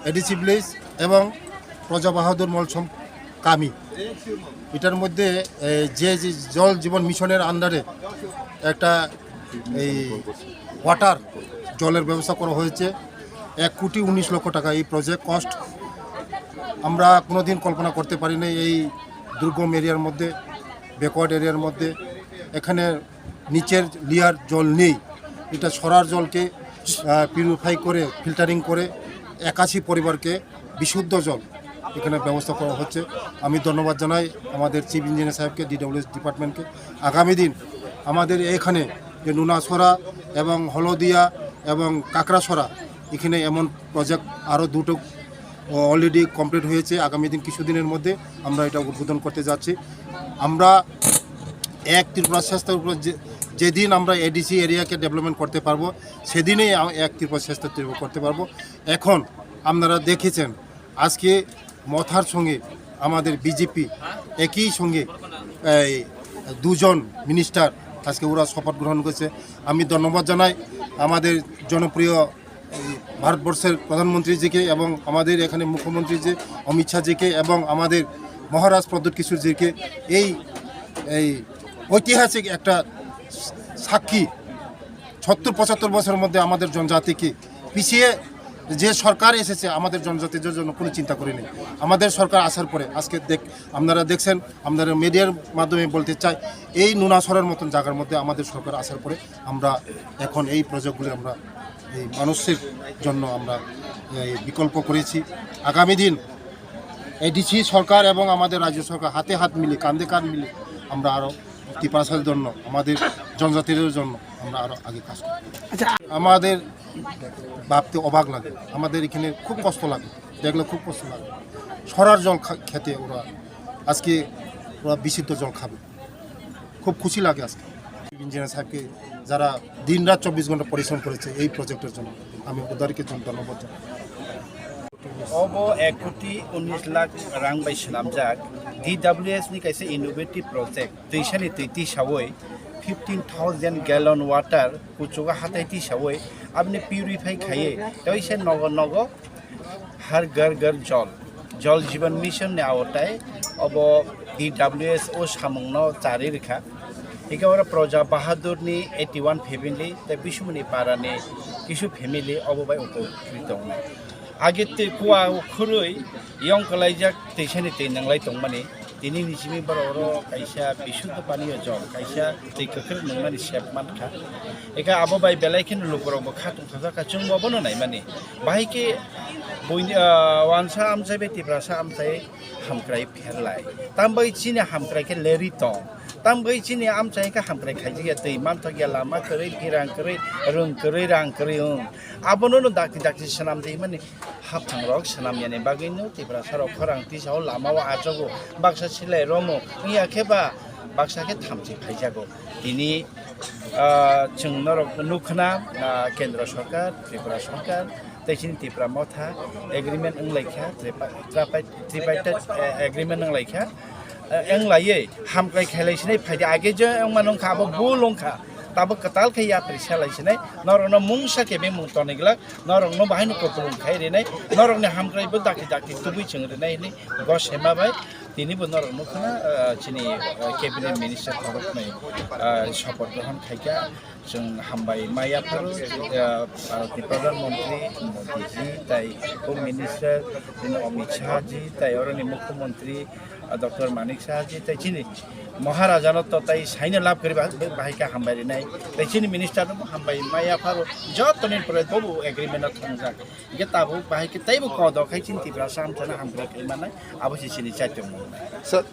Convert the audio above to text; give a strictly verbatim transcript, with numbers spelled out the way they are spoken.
ADC village এবং প্রজা বাহাদুর মলসম কামি, এটার মধ্যে এ, যে যে জল জীবন মিশনের আন্ডারে একটা এই ওয়াটার, জলের ব্যবস্থা করা হয়েছে। এক কোটি উনিশ লক্ষ টাকা এই প্রজেক্ট কস্ট। আমরা কোনোদিন কল্পনা করতে পারি নাই এই দুর্গম এরিয়ার মধ্যে, ব্যাকওয়ার্ড এরিয়ার মধ্যে এখানে নিচের লেয়ার জল নেই। এটা সরার জলকে পিউরিফাই করে, ফিল্টারিং করে একাশি পরিবারকে বিশুদ্ধ জল এখানে ব্যবস্থা করা হচ্ছে। আমি ধন্যবাদ জানাই আমাদের চিফ ইঞ্জিনিয়ার সাহেবকে, ডিডব্লিউএস ডিপার্টমেন্টকে। আগামী দিন আমাদের এখানে যে নুনাছড়া এবং হলদিয়া এবং কাকড়াছড়া, এখানে এমন প্রজেক্ট আরও দুটো অলরেডি কমপ্লিট হয়েছে। আগামী দিন কিছুদিনের মধ্যে আমরা এটা উদ্বোধন করতে যাচ্ছি। আমরা এক ত্রিপুরা শ্রেষ্ঠ উপরে যে, যেদিন আমরা এডিসি এরিয়াকে ডেভেলপমেন্ট করতে পারবো, সেদিনেই আ-, এক ত্রিপুরা শ্রেষ্ঠ ত্রিপুরা করতে পারবো। এখন আপনারা দেখেছেন, আজকে মথার সঙ্গে আমাদের বিজেপি একই সঙ্গে এই দুজন মিনিস্টার আজকে ওরা শপথ গ্রহণ করেছে। আমি ধন্যবাদ জানাই আমাদের জনপ্রিয় এই ভারতবর্ষের প্রধানমন্ত্রীজিকে এবং আমাদের এখানে মুখ্যমন্ত্রী যে অমিত শাহজিকে এবং আমাদের মহারাজ প্রদ্যুৎ কিশোরজিকে। এই, এই ঐতিহাসিক একটা সাক্ষী। সত্তর পঁচাত্তর বছরের মধ্যে আমাদের জনজাতিকে পিছিয়ে যে সরকার এসেছে, আমাদের জনজাতিদের জন্য কোনো চিন্তা করেনি। আমাদের সরকার আসার পরে আজকে দেখ, আপনারা দেখছেন, আপনারা মিডিয়ার মাধ্যমে বলতে চাই, এই নুনাছড়ার মতন জায়গার মধ্যে আমাদের সরকার আসার পরে আমরা এখন এই প্রজেক্টগুলি আমরা এই মানুষের জন্য আমরা এই বিকল্প করেছি। আগামী দিন এডিসি সরকার এবং আমাদের রাজ্য সরকার হাতে হাত মিলে, কাঁধে কাঁধ মিলে আমরা আরও ত্রিপুরার জন্য, আমাদের জনজাতিদের জন্য আমরা আরও আগে কাজ করব। আচ্ছা। আমাদের ভাবতে অবাক লাগে, আমাদের এখানে খুব কষ্ট লাগে, দেখলে খুব কষ্ট লাগে। সরার জল খা-, খেতে ওরা আজকে ওরা বিশুদ্ধ জল খাবে, খুব খুশি লাগে আজকে। ইঞ্জিনিয়ার সাহেবকে যারা দিন রাত চব্বিশ ঘন্টা পরিশ্রম করেছে এই প্রজেক্টের জন্য, আমি ওদেরকে জন-, ধন্যবাদ জানাই। Obo ek koti unis lakh rang bai swnamjak D W S ni kaisa innovative project, twisani twi tisawi fifteen thousand gallon water kuchugo hatai tisawi aboni purify khaiwi tei se nogo nogo Har Ghar Ghar Jal, Jal Jeevan Mission ni aotai obo D W S o samungno charwi rwkha. Hingke oro Praja Bahadur ni eighty one family tei Bisumuni para ni kisu family obo bai upokrit tongnai. Age twi kua khurui yong kwlaijak twisani twi nwnglai tongmani. Tini ni simi borok oro kaisa bisuddo paniyo jol, kaisa twi kwkhwrwk nungmani sep mankha. Eka abo bai belai kheno lukurok bo kha tongthokjak kha, chwngbo bono naimani. Bahai khe buini, ah, wansa amchai bai Tiprasa amchai hamkrai pherlai. Tam bai chini hamkrai khe lerwi tong. Tam bai chini amchai khe hamkrai khaijak ya, twi manthok ya, lama kwrwi, phirang kwrwi, rwng kwrwi, rang kwrwi wng. Abono no dakti dakti swnam twi mani. Haphangrok swnamyani bagwino Tiprasarok khorang tisao lamao achago, baksa silai romo, wngya khe ba baksa khe thamchi phaijago. Tini, ah, chwng norok nukkhna, ah, Kendra Sarkar, Tripura Sarkar, tei chini Tipra Motha agreement wnglaikha, tripa-, tripa-, tripartite, eh, agreement wnglaikha. Eh, wng laiwi hamkrai khailai sinai phaidi, age je wng mano wngkha, abo bul wngkha, tabuk kwtal khe yapri selai sinai, norokno mungsa khe bemung tonwi glak, norokno bahaino kupulung khai rinai, norokni hamkrai bo dakti dakti tubui chwng rinai hinwi gosema bai tini bo norok nukha na, eh, chini, eh, cabinet minister khoroknwi, eh, sopoth grohon khaikha. Chwng hambai ma yapharo, eh, Bharatni Pradhan Mantri Modi ji, tai Home Minister chini Amit Shah ji, tai oroni Mukhyamantri, ah, Doctor Manik Saha ji, tai chini Maharaja no to tai saino lab kari ba-, bahai khe hambai rinai, tai chini minister no hambai ma yapharo, joto ni pore bobo agreement no thongjak. Hingke tabuk bahai khe teibo kodo khai chini Tiprasa amchana hamkrai khai manai, abo se chini chaitong nai. Sir,